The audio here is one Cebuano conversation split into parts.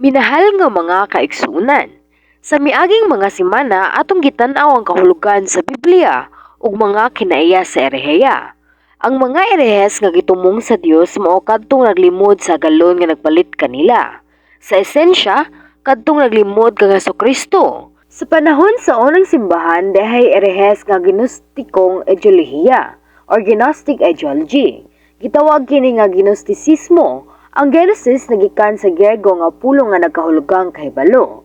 Minahal nga mga kaigsuonan, sa miaging mga semana atong gitan-aw ang kahulugan sa Biblia ug mga kinaiya sa erehiya. Ang mga erehes nga gitumong sa Dios mao kadtong naglimod sa galon nga nagpalit kanila. Sa esensya, kadtong naglimod kang Hesukristo. Sa panahon sa unang simbahan, dahay erehes nga gnostikong ideolohiya or Gnostic ideology. Gitawag kini nga Gnostisismo. Ang Gnosis nagikan sa Griyego nga pulong nga nagkahulugang kahibalo.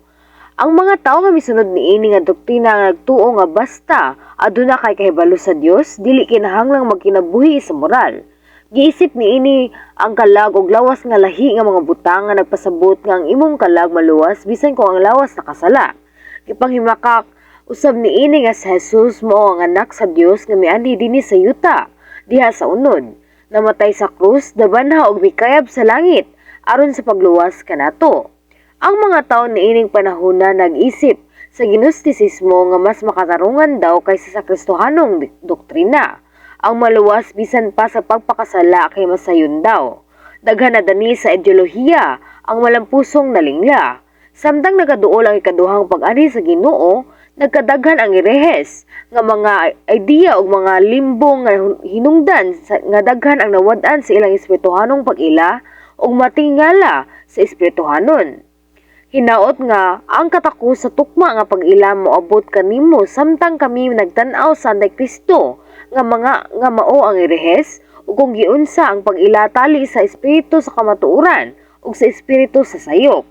Ang mga tawo nga misunod niini nga doktrina nga nagtuo nga basta aduna kay kahibalo sa Dios, dili kinahanglang magkinabuhi sa moral. Giisip niini ang kalag og lawas nga lahi nga mga butang nga nagpasabot nga ang imong kalag maluwas bisan kung ang lawas nakasala. Gipanghimakak usab niini nga si Jesus mao ang anak sa Dios nga mianhi dinhi sa yuta diha sa unod, namatay sa krus, nabanhaw og mikayab sa langit aron sa pagluwas kanato. Ang mga tawo niining panahona nag-isip sa Gnostisismo nga mas makatarungan daw kaysa sa Kristohanong doktrina. Ang maluwas bisan pa sa pagpakasala kay masayon daw. Daghan na dani sa ideolohiya ang malampusong nalingla. Samtang nagaduol ang ikaduhang pag-anhi sa Ginoo, nagkadaghan ang erehes nga mga idea ug mga limbong nga hinungdan nga daghan ang nawad-an sa ilang espirituhanong pag-ila ug matingala sa espirituhanon. Hinaot nga ang katakos sa tukma nga pag-ila moabot kanimo samtang kami nagtan-aw sa Antikristo nga mga nga mao ang erehes ug kung giunsa ang pag-ila tali sa espiritu sa kamatuoran ug sa espiritu sa sayop.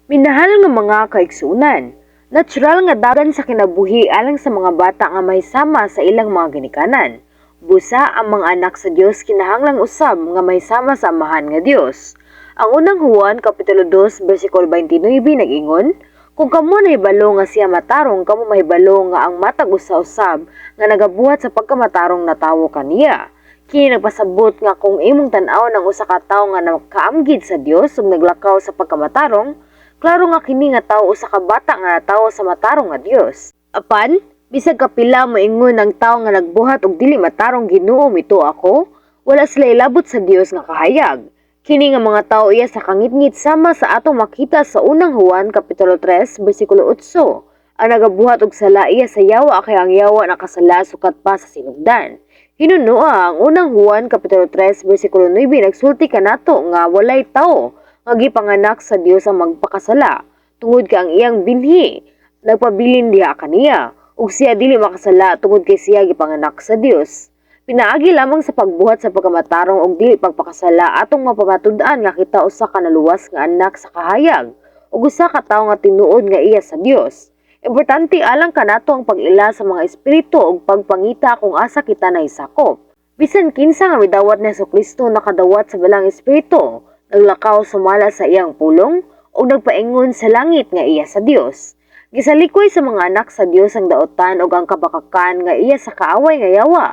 Minahal nga mga kaigsuonan, natural nga dagan sa kinabuhi alang sa mga bata nga mahisama sa ilang mga ginikanan. Busa ang mga anak sa Dios kinahanglang usab nga mahisama sa Amahan nga Dios. Ang Unang Juan kapitulo 2 bersikulo 29 nag-ingon, "Kung kamo nahibalo nga siya matarong, kamo mahibalo nga ang matag usa usab nga nagabuhat sa pagkamatarong natawo kaniya." Kini nagpasabot nga kung imong tan-aw ng usa ka tawo nga nakaamgid sa Dios ug naglakaw sa pagkamatarong, klaro nga kini nga tawo usa ka bata nga natawo sa matarong nga Dios. Apan, bisag kapila moingon ang tawo nga nagbuhat og dili matarong, "Ginoo, mituo ako," wala sila ilabot sa Dios nga kahayag. Kini nga mga tawo iya sa kangitngit sama sa atong makita sa Unang Juan kapitulo 3 bersikulo 8. Ang nagabuhat og sala iya sa yawa kay ang yawa nakasala sukat pa sa sinugdan. Hinunoa ang Unang Juan kapitulo 3 bersikulo 9 nagsulti kanato nga walay tawo nga gipanganak sa Dios ang magpakasala tungod kay ang iyang binhi nagpabilin diha kaniya ug siya dili makasala tungod kay siya gipanganak sa Dios. Pinaagi lamang sa pagbuhat sa pagkamatarong ug dili pagpakasala atong mapamatud-an nga kita usa ka naluwas nga anak sa kahayag ug usa ka tawo nga tinuod nga iya sa Dios. Importante alang kanato ang pag-ila sa mga espiritu ug pagpangita kung asa kita nahisakop. Bisan kinsa nga midawat ni Hesukristo nakadawat sa Balaang Espiritu, naglakaw sumala sa iyang pulong ug nagpaingon sa langit nga iya sa Dios. Gisalikoy sa mga anak sa Dios ang daotan ug ang kabakakan nga iya sa kaaway nga yawa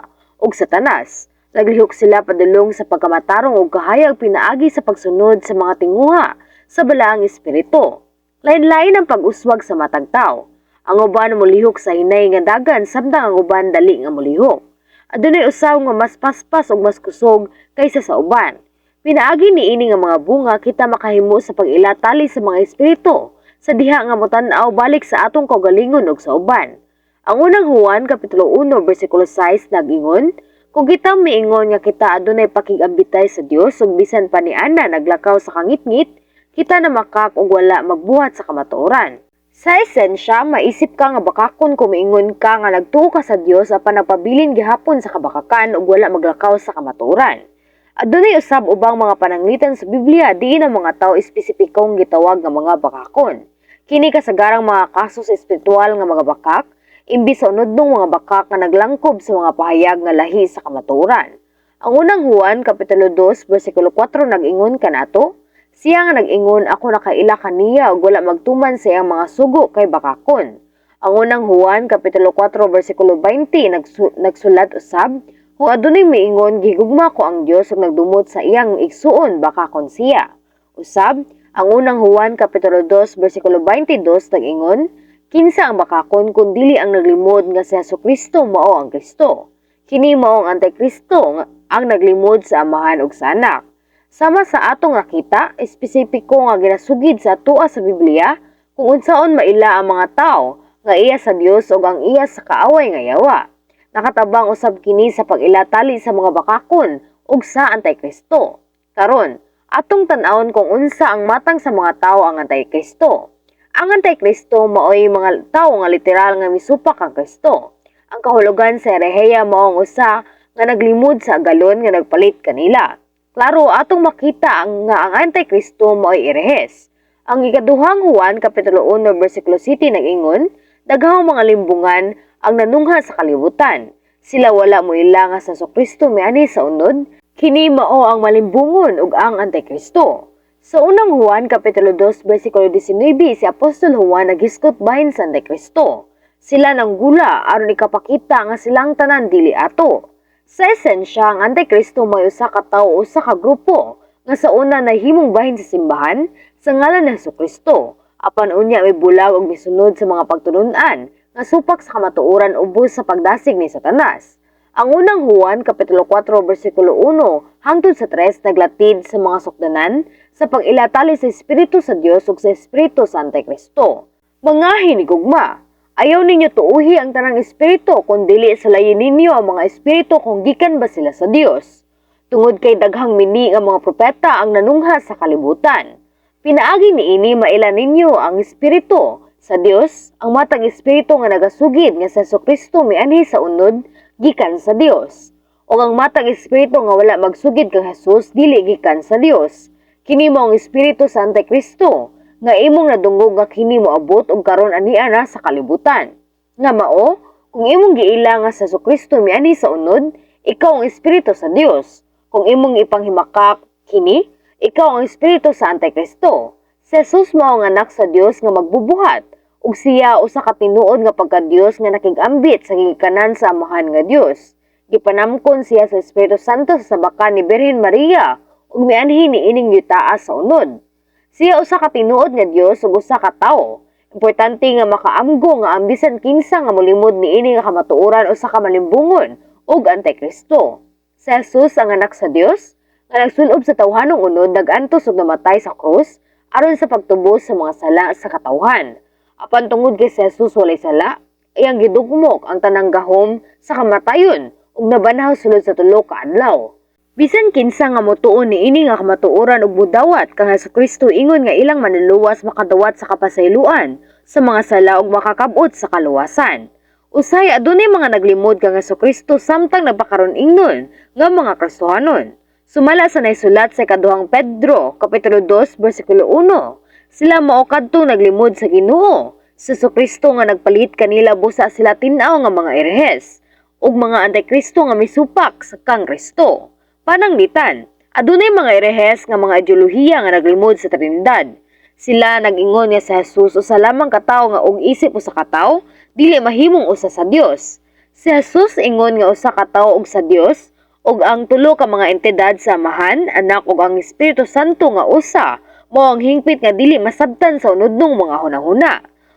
ug Satanas. Naglihok sila padulong sa pagkamatarong ug kahayag pinaagi sa pagsunod sa mga tinguha sa Balaang Espiritu. Lain-lain ang pag-uswag sa matag tawo. Ang uban molihok sa hinay nga dagan samtang ang uban dali nga molihok. Adunay usaw nga mas paspas ug mas kusog kaysa sa uban. Pinaagi niini nga mga bunga, kita makahimo sa pag-ila tali sa mga espiritu sa diha nga motan-aw balik sa atong kaugalingon ug sa uban. Ang Unang Juan kapitulo 1 bersikulo 6 nag-ingon, "Kung kita miingon nga kita adunay pakig-ambitay sa Dios ug bisan pa niana naglakaw sa kangitngit, kita namakak ug wala magbuhat sa kamatuoran." Sa esensya, maisip ka nga bakakon kung miingon ka nga nagtuo ka sa Dios apan nagpabilin gihapon sa kabakakan ug wala maglakaw sa kamatuoran. Adunay usab ubang mga pananglitan sa Biblia diin ang mga tawo espesipikong gitawag nga mga bakakon. Kini kasagarang mga kaso sa espiritual nga mga bakak, imbis sa unodnong mga bakak nga naglangkob sa mga pahayag nga lahi sa kamatuoran. Ang Unang Juan kapitulo 2 bersikulo 4 nag-ingon kanato, "Siya nga nag-ingon, 'Ako nakaila kaniya,' ug wala magtuman sa iyang mga sugo kay bakakon." Ang Unang Juan kapitulo 4 bersikulo 20 nagsulat usab, "Kung adunay miingon, 'Gihigugma ko ang Dios,' ug nagdumot sa iyang igsuon, bakakon siya." Usab, ang Unang Juan kapitulo 2 bersikulo 22 nag-ingon, "Kinsa ang bakakon kun dili ang naglimod nga si Hesukristo mao ang Kristo? Kini mao ang Antikristo, ang naglimod sa Amahan ug sa Anak." Sama sa atong nakita, espesipiko nga ginasugid sa atoa sa Biblia kung unsaon maila ang mga tawo nga iya sa Dios ug ang iya sa kaaway nga yawa. Nakatabang usab kini sa pag-ila tali sa mga bakakon ug sa Antikristo. Karon, atong tan-awon kung unsa ang matang sa mga tawo ang Antikristo. Ang Antikristo maoy mga tawo nga literal nga misupak kang Kristo. Ang kahulugan sa erehiya mao ang usa nga naglimod sa agalon nga nagpalit kanila. Klaro atong makita nga ang Antikristo maoy erehes. Ang ikaduhang Juan kapitulo 1 bersikulo 7 nag-ingon, daghang mga limbungan ang nanungha sa kalibutan. Sila wala moila nga sa Kristo mianhi sa unod, kini mao ang malimbungon ug ang Antikristo. Sa unang Juan kapitulo 2 bersikulo 19, si Apostol Juan naghisgot bahin sa Antikristo. Sila nanggula aron ikapakita nga silang tanan dili ato. Sa esensya, ang Antikristo may usa ka tawo o usa ka grupo nga sa una nahimong bahin sa simbahan sa ngalan ni Hesukristo. Apan unya mibulag og misunod sa mga pagtulun-an nga supak sa kamatuoran ubos sa pagdasig ni Satanas. Ang unang Juan kapitulo 4 bersikulo 1 hangtod sa 3 naglatid sa mga sukdanan sa pag-ilatali sa Espiritu sa Dios ug sa Espiritu sa Antikristo. Mga hinigugma, ayaw ninyo tuuhi ang tanang espiritu kun dili sulayin ninyo ang mga espiritu kung gikan ba sila sa Dios. Tungod kay daghang mini nga mga propeta ang nanungha sa kalibutan. Pinaagi niini maila ninyo ang espiritu sa Dios, ang matag espiritu nga nagasugid nga sa Kristo mianhi sa unod gikan sa Dios. O ang matag espiritu nga wala magsugid kang Jesus dili gikan sa Dios. Kini mao ang espiritu sa Antikristo nga imong nadungog nga kini moabot og karon ania na sa kalibutan. Nga mao, kung imong giila nga sa Kristo mianhi sa unod, ikaw ang espiritu sa Dios. Kung imong ipanghimakak kini, ikaw ang espiritu sa Antikristo. Si Jesus mao ang anak sa Dios nga magbubuhat ug siya usa ka tinuod nga pagka-Dios nga nakig-ambit sa gigikanan sa Amahan nga Dios. Gipanamkon siya sa Espiritu Santo sa sabakan ni Birhen Maria ug mianhi niining yutaa sa unod. Siya usa ka tinuod nga Dios ug usa ka tawo. Importante nga makaamgo nga ang bisan kinsa nga molimod niini nga kamatuoran usa ka malimbungon ug antikristo. Si Jesus, ang anak sa Dios, nga nagsulob sa tawhanong unod, nag-antos ug namatay sa krus aron sa pagtubos sa mga sala sa katawhan. Apan tungod kay si Jesus walay sala, iyang gidugmok ang tanang gahom sa kamatayon ug nabanhaw sulod sa 3 ka adlaw. Bisan kinsa nga motuo niini nga kamatuoran ug modawat kang Hesukristo ingon nga ilang manluluwas makadawat sa kapasayloan sa mga sala ug makakab-ot sa kaluwasan. Usahay adunay mga naglimod kang Hesukristo samtang nagpakaron ingnon nga mga Kristohanon. Sumala sa naisulat sa ikaduhang Pedro, kapitulo 2, bersikulo 1, sila mao kadtong naglimod sa Ginoo, sa Hesukristo nga nagpalit kanila. Busa sila tin-aw nga mga erehes ug mga antikristo nga misupak sa kang Kristo. Pananglitan, adunay mga erehes nga mga ideolohiya nga naglimod sa Trinidad. Sila nag-ingon nga sa Jesus usa lamang ka tawo nga og isip usa ka tawo, dili mahimong usa sa Dios. Si Jesus ingon nga usa ka tawo ug sa Dios ug ang tulo ka mga entidad sa Amahan, Anak ug ang Espiritu Santo nga usa mao ang hingpit nga dili masabtan sa unodnong mga hunahuna.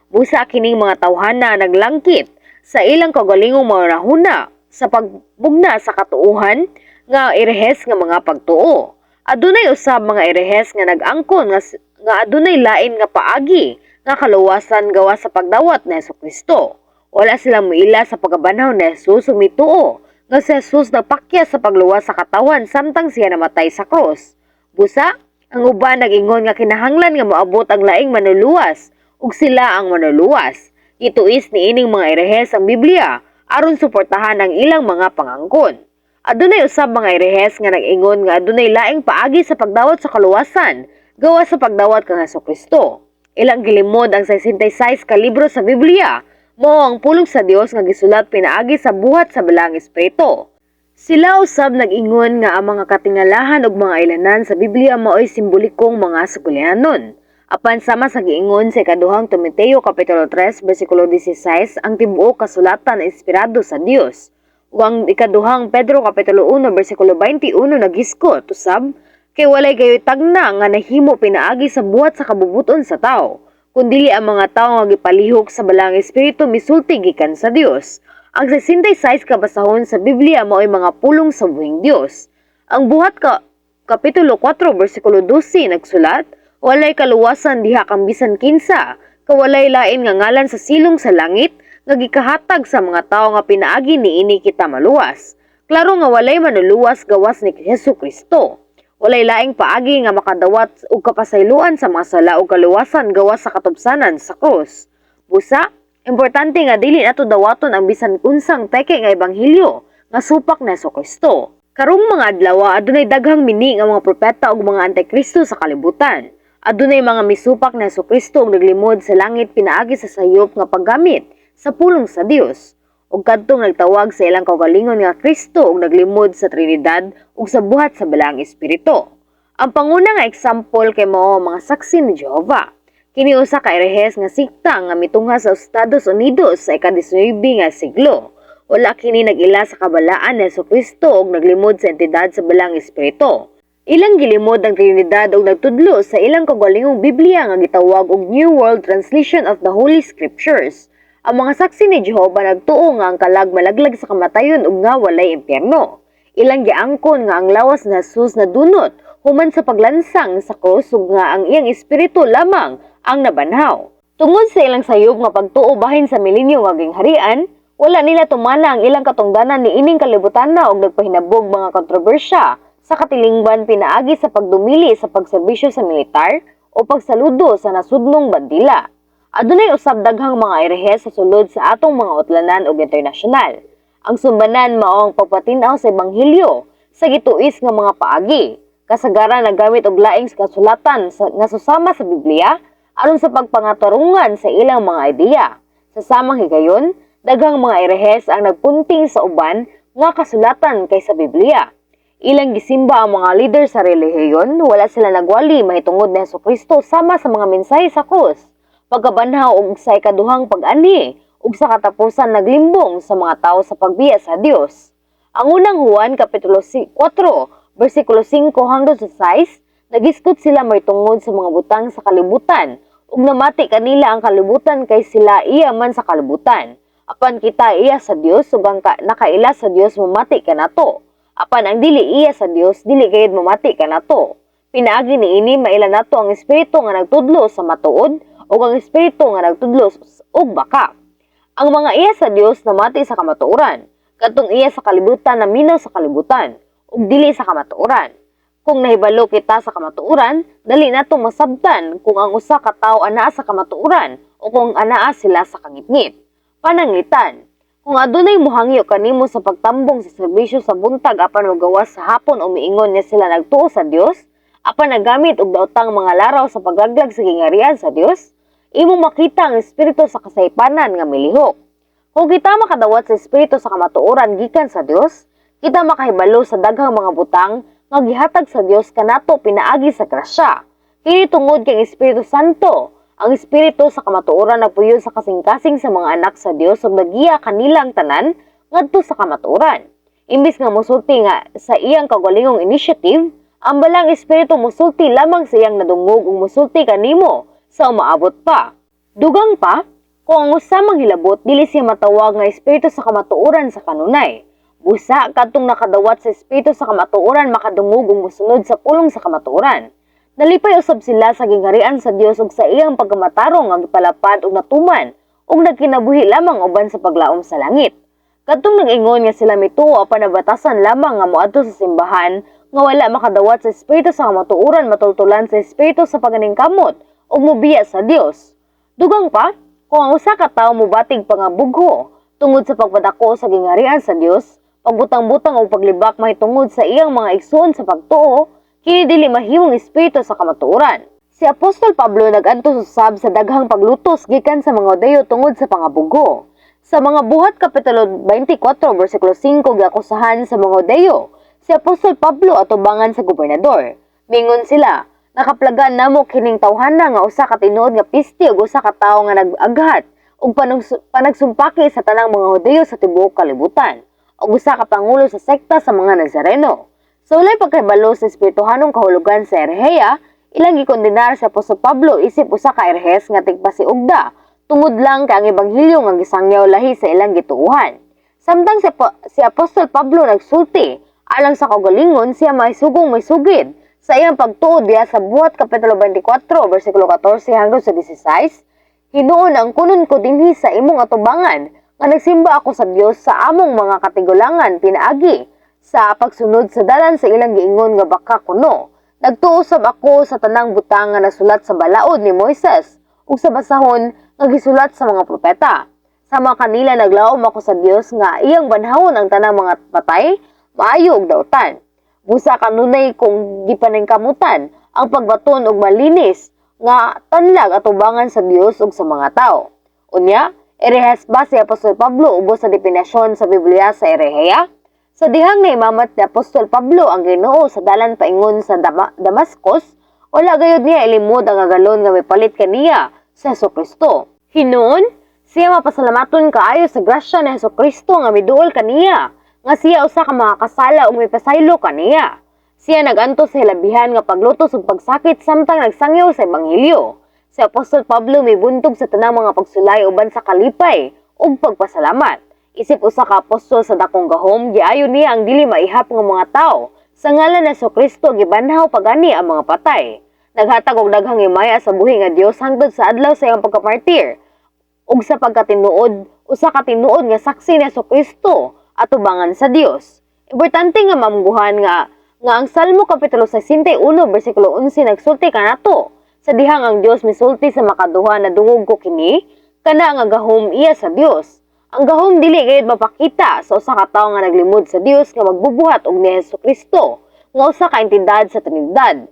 Busa kining mga tawhana naglangkit sa ilang kaugalingong mga hunahuna sa pagbugna sa katuohan nga erehes nga mga pagtuo. Adunay usab mga erehes nga nag-angkon nga adunay lain nga paagi nga kaluwasan gawas sa pagdawat ni Hesukristo. Wala sila moila sa pagkabanhaw ni Jesus ug mituo nga si Jesus nagpakyas sa pagluwas sa katawhan samtang siya namatay sa krus. Busa, ang uban nag-ingon nga kinahanglan nga moabot ang laing manluluwas ug sila ang manluluwas. Gituis niining mga erehes ang Biblia aron suportahan ang ilang mga pangangkon. Adunay usab mga erehes nga nag-ingon nga adunay laing paagi sa pagdawat sa kaluwasan gawas sa pagdawat kang Hesukristo. Ilang gilimod ang 66 ka libro sa Biblia, mao ang pulong sa Dios nga gisulat pinaagi sa buhat sa Balaang Espiritu. Sila usab nag-ingon nga ang mga katingalahan ug mga ilanan sa Biblia maoy simbolikong mga sugulianon. Apan sama sa giingon sa ikaduhang Timoteo kapitulo 3 bersikulo 16, ang tibuok kasulatan inspirado sa Dios. Ug ang ikaduhang Pedro kapitulo 1 bersikulo 21 naghisgot usab kay walay gayoy tagna nga nahimo pinaagi sa buhat sa kabubut-on sa tawo, kundili ang mga tawo nga gipalihok sa Balaang Espiritu misulti gikan sa Dios. Ang 66 ka basahon sa Biblia maoy mga pulong sa buhing Dios. Ang buhat ka Kapitulo 4 bersikulo 12 nagsulat, "Walay kaluwasan diha kang bisan kinsa, kawalay lain nga ngalan sa silong sa langit nga gikahatag sa mga tawo nga pinaagi niini kita maluwas." Klaro nga walay manuluwas gawas ni Hesus Kristo. Walay laing paagi nga makadawat og kapasayloan sa mga sala ug kaluwasan gawas sa katubsanan sa krus. Busa, importante nga dili nato dawaton ang bisan unsang peke nga ebanghelyo nga supak ni Hesus Kristo. Karong mga adlaw, adunay daghang mini nga mga propeta ug mga antikristo sa kalibutan. Adunay mga misupak ni Hesus Kristo ug naglimod sa langit pinaagi sa sayop nga paggamit sa pulong sa Dios, ug kadtong nagtawag sa ilang kaugalingon nga Kristo ug naglimod sa Trinidad ug sa buhat sa Balaang Espiritu. Ang panguna nga example kay mao ang mga Saksi ni Jehova. Kini usa ka erehes nga sekta nga mitungha sa Estados Unidos sa ika-19 nga siglo. Wala kini nag-ila sa kabalaan ni Hesus Kristo ug naglimod sa entidad sa Balaang Espiritu. Ilang gilimod ang Trinidad ug nagtudlo sa ilang kaugalingong Biblia nga gitawag og New World Translation of the Holy Scriptures. Ang mga Saksi ni Jehova nagtuo nga ang kalag malaglag sa kamatayon ug nga walay impyerno. Ilang giangkon nga ang lawas ni Jesus nadunot human sa paglansang sa krus ug nga ang iyang espiritu lamang ang nabanhaw. Tungod sa ilang sayop nga pagtuo bahin sa milenyo nga gingharian, wala nila tumana ang ilang katungdanan ni ining kalibutan na og nagpahinabog mga kontrobersya sa katilingban pinaagi sa pagdumili sa pagserbisyo sa militar o pagsaludo sa nasudnong bandila. Adunay usab daghang mga erehe sa sulod sa atong mga utlanan ug internasyonal. Ang sumbanan mao ang pagpatin-aw sa ebanghelyo sa gituis nga mga paagi. Kasagaran naggamit og laing kasulatan nga susama sa Biblia aron sa pagpangatarungan sa ilang mga ideya. Sa samang higayon, daghang mga erehes ang nagpunting sa uban nga kasulatan kaysa Biblia. Ilang gisimba ang mga leader sa relihiyon, wala sila nagwali mahitungod ni Kristo sama sa mga mensahe sa krus, pagkabanhaw ug sa ikaduhang pag-anhi, ug sa katapusan naglimbong sa mga tao sa pagbiya sa Dios. Ang Unang Juan kapitulo 4 bersikulo 5 hangtod sa 6, "Nagisgot sila mahitungod sa mga butang sa kalibutan ug namati kanila ang kalibutan kay sila iya man sa kalibutan. Apan kita iya sa Dios, ug ang nakaila sa Dios mamati kanato. Apan ang dili iya sa Dios dili gayud mamati kanato. Pinaagi niini maila nato ang espiritu nga nagtudlo sa matuod ug ang espiritu nga nagtudlo og baka. Ang mga iya sa Dios namati sa kamatuoran. Kadtong iya sa kalibutan naminaw sa kalibutan ug dili sa kamatuoran. Kung nahibalo kita sa kamatuoran, dali nato masabtan kung ang usa ka tawo anaa sa kamatuoran o kung anaa sila sa kangitngit. Pananglitan, kung adunay muhangyo kanimo sa pagtambong sa serbisyo sa buntag apan mogawas sa hapon o miingon nga sila nagtuo sa Dios, apan nagamit og daotang mga laraw sa paglaglag sa gingharian sa Dios, imong makita ang espiritu sa kasaypanan nga milihok. Kung kita makadawat sa espiritu sa kamatuoran gikan sa Dios, kita makahibalo sa daghang mga butang nga gihatag sa Dios kanato pinaagi sa grasya. Kini tungod kay ang Espiritu Santo, ang espiritu sa kamatuoran, nagpuyo sa kasing-kasing sa mga anak sa Dios ug nagiya kanilang tanan ngadto sa kamatuoran. Imbis nga mosulti nga sa iyang kaugalingong initiative, ang Balaang Espiritu mosulti lamang sa iyang nadungog ug mosulti kanimo sa umaabot pa. Dugang pa, kung ang usa manghilabot, dili siya matawag nga espiritu sa kamatuoran sa kanunay. Busa, kadtong nakadawat sa espiritu sa kamatuoran makadungog ug mosunod sa pulong sa kamatuoran. Nalipay usab sila sa gingharian sa Dios ug sa iyang pagkamatarong nga gipalapad ug natuman ug nagkinabuhi lamang uban sa paglaom sa langit. Kadtong nag-ingon nga sila mituo apan nabatasan lamang nga moadto sa simbahan nga wala makadawat sa espiritu sa kamatuoran matultulan sa espiritu sa paganingkamot ug mobiya sa Dios. Dugang pa, kung ang usa ka tawo mobatig pangabugho tungod sa pagpadako sa gingharian sa Dios, pagbutang-butang o paglibak mahitungod sa iyang mga igsoon sa pagtuo, kini dili mahimong espiritu sa kamatuoran. Si Apostol Pablo nag-antos usab sa daghang paglutos gikan sa mga Hudiyo tungod sa pangabugho. Sa mga Buhat kapitulo 24 bersikulo 5, giakusahan sa mga Hudiyo si Apostol Pablo atubangan sa gobernador. Mingon sila, "Nakaplagan namo kining tawhana nga usa ka tinuod nga piste ug usa ka tawo nga nag-aghat ug panagsumpaki sa tanang mga Hudiyo sa tibuok kalibutan ug usa ka pangulo sa sekta sa mga Nazareno." Sa walay pagkahibalo sa espirituhanong kahulugan sa ereheya, ilang gikondenar si Apostol Pablo isip usa ka erehes nga tigpasiugda tungod lang kay ang ebanghelyo nga gisangyaw lahi sa ilang gituohan. Samtang si Apostol Pablo nagsulti, Alang sa kaugalingon, siya maisugong maisugid sa iyang pagtuo diha sa Buhat Kapitulo 24, versikulo 14 hangtod sa 16, "Hinuon angkonon ko dinhi sa imong atubangan nga nagsimba ako sa Dios sa among mga katigulangan pinaagi sa pagsunod sa dalan sa ilang giingon nga baka kuno. Nagtuo sab ako sa tanang butang nga nasulat sa balaod ni Moises ug sa basahon nga gisulat sa mga propeta. Sama kanila, naglaom ako sa Dios nga iyang banhawon ang tanang mga patay, maayo ug dautan. Busa kanunay kong gipaningkamutan ang pagbaton og malinis nga tanlag atubangan sa Dios ug sa mga tao." Unya, erehas ba si Apostol Pablo ubos sa definisyon sa Biblia sa ereheya? Sa dihang naimamat ni Apostol Pablo ang Ginoo sa dalan paingon sa Damascus, wala gayud niya ilimod ang agalon nga mipalit kaniya sa Hesukristo. Hinuon, siya mapasalamaton kaayo sa grasya ni Hesukristo nga miduol kaniya, nga siya usa ka makakasala ug mipasaylo kaniya. Siya nagantos sa hilabihan nga paglutos ug pagsakit samtang nagsangyaw sa ebanghelyo. Si Apostol Pablo mibuntog sa tanang mga pagsulay uban sa kalipay ug pagpasalamat. Isip usa ka apostol sa dakong gahom, giayo niya ang dili maihap nga mga tawo. Sa ngalan ni Kristo gibanhaw pagani ang mga patay. Naghatag og daghang himaya sa buhi nga Dios hangtod sa adlaw sa iyang pagkamartir ug sa pagkatinuod, usa ka tinuod nga saksi ni Kristo atubangan sa Dios. Importante nga maamguhan nga ang Salmo kapitulo 61 bersikulo 11 nagsulti kanato. Sa dihang ang Dios misulti sa makaduha, "Nadungog ko kini," kana nga gahom iya sa Dios. Ang gahom dili gayud mapakita sa usa ka tawo nga naglimod sa Dios nga magbubuhat og ni Hesukristo nga usa ka entidad sa Trinidad.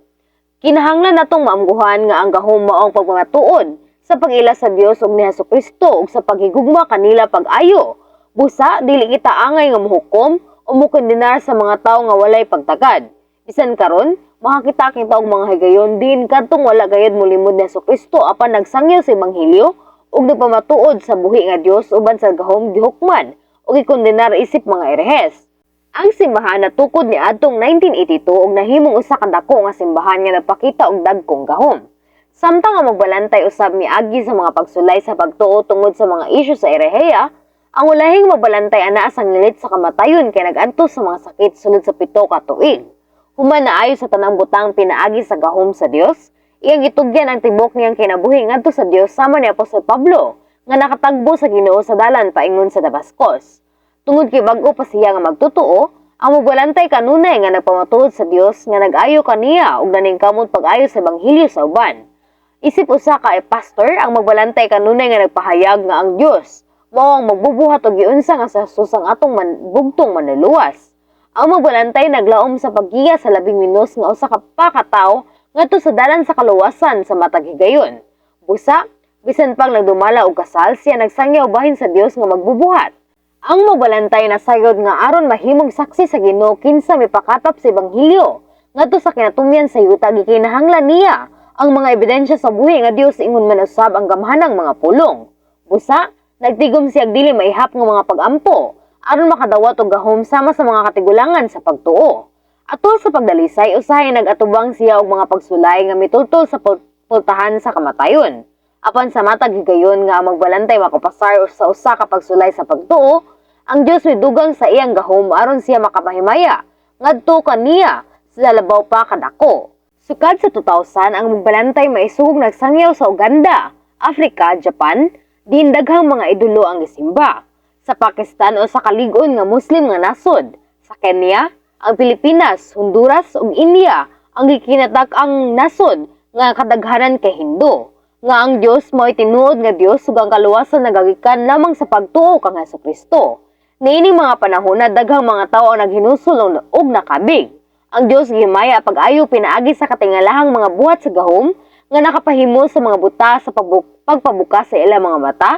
Kinahanglan natong maamguhan nga ang gahom mao ang pagmamatuod sa pag-ila sa Dios ug ni Hesukristo ug sa paghigugma kanila pag-ayo. Busa dili kita angay nga mohukom o mokondenar sa mga tawo nga walay pagtagad. Bisan karon, makakita kita og mga higayon din kadtong wala gayud molimod ni Hesukristo apan nagsangyaw sa ebanghelyo ug nagpamatuod sa buhi nga Dios uban sa gahom gihukman ug gikondenar isip mga erehes. Ang simbahan natukod niadtong 1982 ug nahimong usa ka dako nga simbahan nga nagpakita og dagkong gahom. Samtang ang magbalantay usab miagi sa mga pagsulay sa pagtuo tungod sa mga isyu sa ereheya, ang ulahing magbalantay anaa sa ngilit sa kamatayon kay nag-antos sa mga sakit sulod sa 7 ka tuig. Human naayo sa tanang butang pinaagi sa gahom sa Dios, iyang gitugyan ang tibok niyang kinabuhi ngadto sa Dios sama ni Apostol Pablo nga nakatagbo sa Ginoo sa dalan paingon sa Damascus. Tungod kay bag-o pa siya nga magtotoo, ang magbalantay kanunay nga nagpamatuod sa Dios nga nag-ayo kaniya ug naningkamot pag-ayo sa ebanghelyo sa uban. Isip usa ka pastor, ang magbalantay kanunay nga nagpahayag nga ang Dios mao ang magbubuhat og giunsa nga sa Jesus ang atong bugtong manluluwas. Ang magbalantay naglaom sa paggiya sa labing minos nga usa ka pakatawo ngadto sa dalan sa kaluwasan sa matag higayon. Busa, bisan pang nagdumala og kasal, siya nagsangyaw bahin sa Dios nga magbubuhat. Ang magbalantay nasayod nga aron mahimong saksi sa Ginoo kinsa mipakatap sa ebanghelyo ngadto sa kinatumyan sa yuta, gikinahanglan niya ang mga ebidensya sa buhi nga Dios ingon man usab ang gamhanang mga pulong. Busa, nagtigom siya dili maihap nga mga pag-ampo aron makadawat og gahom sama sa mga katigulangan sa pagtuo. Atol sa pagdalisay, usahay nag-atubang siya og mga pagsulay nga mitultol sa pultahan sa kamatayon. Apan sa matag higayon nga ang magbalantay makapasar sa usa ka pagsulay sa pagtuo, ang Dios midugang sa iyang gahom aron siya makapahimaya ngadto kaniya sa labaw pa kadako. Sukad sa 2000, ang magbalantay maisugong nagsangyaw sa Uganda, Africa, Japan, diin daghang mga idolo ang gisimba. Sa Pakistan o sa kalig-on nga Muslim nga nasod, sa Kenya, ang Pilipinas, Honduras ug India ang gikinatak-ang nasod nga kadaghanan kay Hindu. Nga ang Dios mao'y tinuod nga Dios ug ang kaluwasan nagagikan lamang sa pagtuo kang Hesukristo. Niining mga panahon na daghang mga tawo ang naghinusol ug nakabig. Ang Dios gihimaya pag-ayo pinaagi sa katingalahang mga buhat sa gahom nga nakapahimo sa mga buta sa pagpabukas sa ilang mga mata,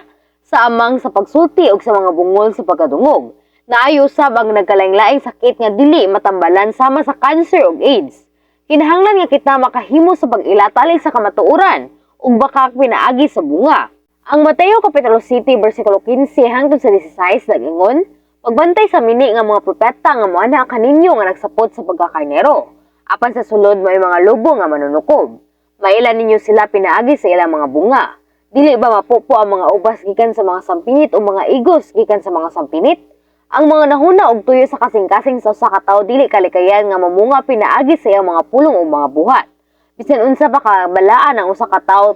sa amang sa pagsulti ug sa mga bungol sa pagkadungog. Naayo usab ang nagkalaing-laing sakit nga dili matambalan sama sa cancer ug AIDS. Kinahanglan nga kita makahimo sa pag-ila tali sa kamatuoran ug baka pinaagi sa bunga. Ang Mateo Kapitulo 7 bersikulo 15 hangtod sa 16 nag-ingon, "Pagbantay sa mini nga mga propeta nga moanha kaninyo nga nagsapot sa pagkakarnero, apan sa sulod may mga lobo nga manunukob. Maila ninyo sila pinaagi sa ilang mga bunga. Dili ba mapupo ang mga ubas gikan sa mga sampinit o mga igos gikan sa mga sampinit? Ang mga nahuna og tuyo sa kasing-kasing sa usa ka tawo dili kalikayan nga mamunga pinaagi sa iyang mga pulong o mga buhat. Bisan unsa pa ka balaan ang usa ka tawo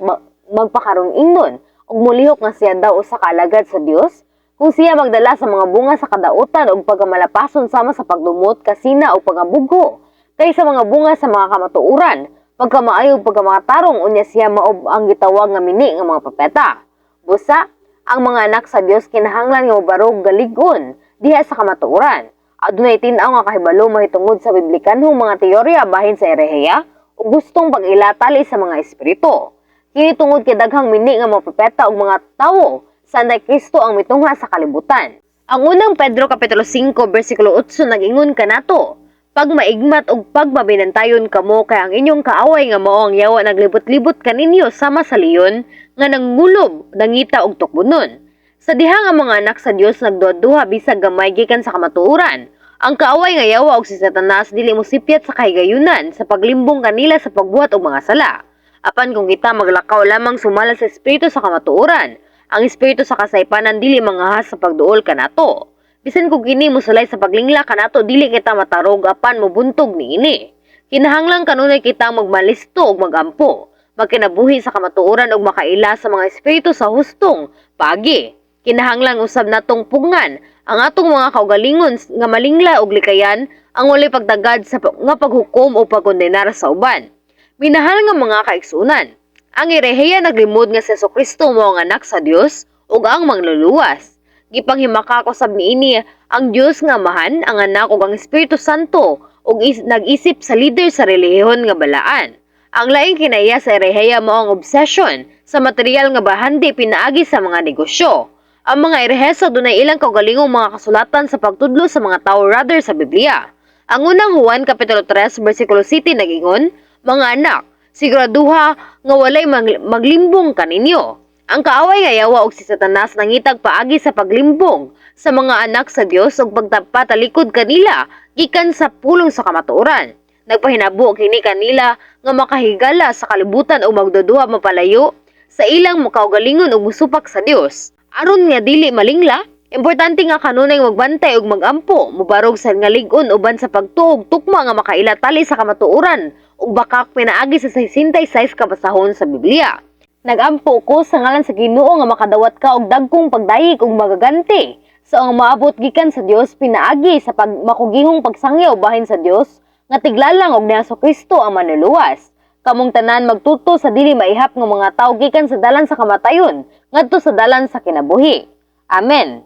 magpakarong ingnon ug molihok nga siya daw usa ka alagad sa Dios, kung siya magdala sa mga bunga sa kadautan ug pagkamalapason sama sa pagdumot, kasina ug pagabugho, kaysa mga bunga sa mga kamatuoran, pagkamaayo ug pagkamatarong, unya siya mao ang gitawag nga mini nga mga propeta. Busa, ang mga anak sa Dios kinahanglan nga mobarog galig-on diha sa kamatuoran. Adunay tin-aw nga kahibalo mahitungod sa biblikanhong mga teorya bahin sa erehiya ug gustong pag-ilatali sa mga espiritu. Kini tungod kay daghang mini nga mga propeta ug mga tawo sa Antikristo ang mitungha sa kalibutan. Ang Unang Pedro kapitulo 5 bersikulo 8 nag-ingon kanato: "Pagmaigmat ug pagmabinantayon kamo, kay ang inyong kaaway nga mao ang yawa naglibot-libot kaninyo sama sa leon nga nangulob, nangita og tukbonon." Sa diha nga mga anak sa Dios nagduha-duha bisag gamay gikan sa kamatuoran, ang kaaway nga yawa og si Satanas dili mosipyat sa kahigayunan sa paglimbong kanila sa pagbuhat og mga sala. Apan kung kita maglakaw lamang sumala sa espiritu sa kamatuoran, ang espiritu sa kasaypanan dili mangahas sa pagduol kanato. Bisan kung kini mosulay sa paglingla kanato, dili kita matarog apan mobuntog niini. Kinahanglan kanunay kita magmalisto ug magampo, magkinabuhi sa kamatuoran ug makaila sa mga espiritu sa hustong paagi. Kinahanglan usab natong pugngan ang atong mga kaugalingon nga malingla og likayan ang walay pagtagad sa nga paghukom o pagkondenar sa uban. Minahal nga mga kaigsuonan, ang erehiya naglimod nga si Kristo mao ang Anak sa Dios ug ang Mangluluwas. Gipanghimakak usab niini ang Dios nga Amahan, ang Anak ug ang Espiritu Santo ug nag-isip sa leader sa relihiyon nga balaan. Ang laing kinaiya sa erehiya mao ang obsession sa material nga bahandi pinaagi sa mga negosyo. Ang mga ereheso dunay ilang kaugalingong mga kasulatan sa pagtudlo sa mga tao rather sa Biblia. Ang Unang Juan kapitulo 3 bersikulo 7 nagingon, "Mga anak, siguraduha nga walay maglimbong kaninyo." Ang kaaway nga yawa og si Satanas nangitag paagi sa paglimbong sa mga anak sa Dios ug pagpatalikod kanila gikan sa pulong sa kamatuoran. Nagpahinabo kini kanila nga makahigala sa kalibutan o magduduha mapalayo sa ilang kaugalingon ug musupak sa Dios. Aron nga dili malingla, importante nga kanunay magbantay ug magampo, mobarog sa nga lig-on uban sa pagtuo ug tukma nga makaila tali sa kamatuoran ug bakak pinaagi sa 66 ka basahon sa Biblia. Nagampo ko sa ngalan sa Ginoo nga makadawat ka og dagkong pagdayeg ug magaganti sa ang maabot gikan sa Dios pinaagi sa pagmakugihong pagsangyaw bahin sa Dios nga tiglalang og ni Kristo ang Manluluwas. Kamong tanan magtuto sa dili maihap nga mga tawo gikan sa dalan sa kamatayon ngadto sa dalan sa kinabuhi. Amen.